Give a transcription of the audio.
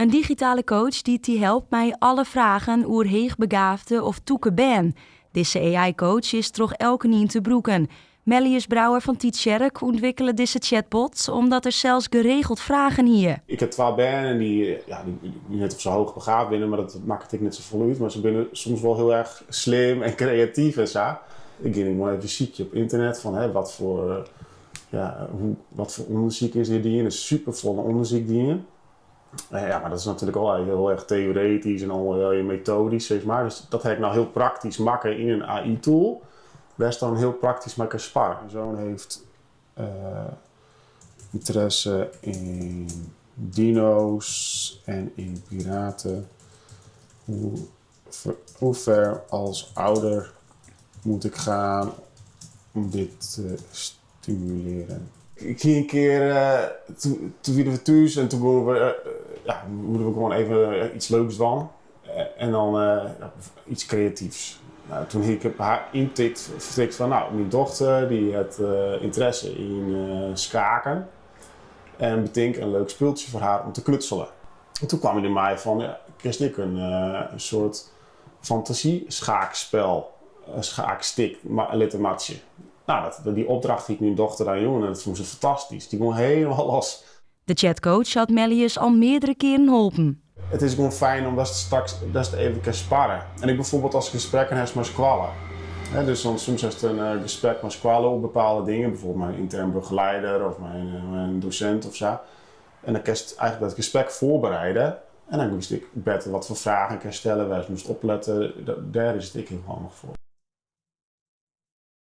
In digitale coach dy't dy helpt mei alle fragen oer heechbegaafde of tûke bern. Dizze AI-coach is troch elkenien te brûken. Mellius Brouwer fan Tytsjerk ûntwikkele dizze chatbot omdat er sels geregeld fragen hie. Ik ha twa bern en dy, ja, dy net of se hoogbegaafd binne, mar dat makket ek net safolle út. Mar se binne soms wol hiel erch slim en kreatyf en sa. Ik gean gewoan even sykje op ynternet fan, hè, wat foar, ja, hoe, wat foar ûndersyk is hjir dien. Der is superfolle ûndersyk dien. Ja, mar dat is natuerlik al hiel erch teoretysk en al hiel metoadysk, sis mar. Dus dat ha ik no hiel praktysk makke yn in AI-tool, wêr'tst dan hiel praktysk mei kinst sparre. Mijn zoon heeft interesse in dino's en in piraten. Hoe ver als ouder moet ik gaan om dit te stimuleren? Ik hie in kear, toen wiene we thús en toen woene we, ja, woene we gewoan even iets leuks dwaan. En dan iets kreatyfs. Nou, toen hie ik op har yntikt tikt fan, nou, myn dochter dy hat ynteresse yn skaken. En betink in leuk spultsje foar har om te knutselen. En toen kwam hy dermei fan, ja, kinst ek in soart fantasy-schaakspel, schaakstik litte meitsje. Nou, dy opdracht hie ik myn dochter dan jûn en dat fûn se fantastysk. Dy gong helemaal los. De chatcoach hat Mellius al meardere kearen holpen. It is gewoan fijn omdatst straks datst even kinst sparre. En ek bijvoorbeeld ast gesprekken hast mei skoalle. Dus dan soms hast in gesprek mei skoalle oer bepaalde dingen, bijvoorbeeld mei in yntern begeleider of mei in dosint of sa. En dan kinst eigentlik dat gesprek foarbereide en dan witst ek better watfoar fragen kinst stelle, wêr'tst moatst oplette. Dêr is it ek hiel handich foar.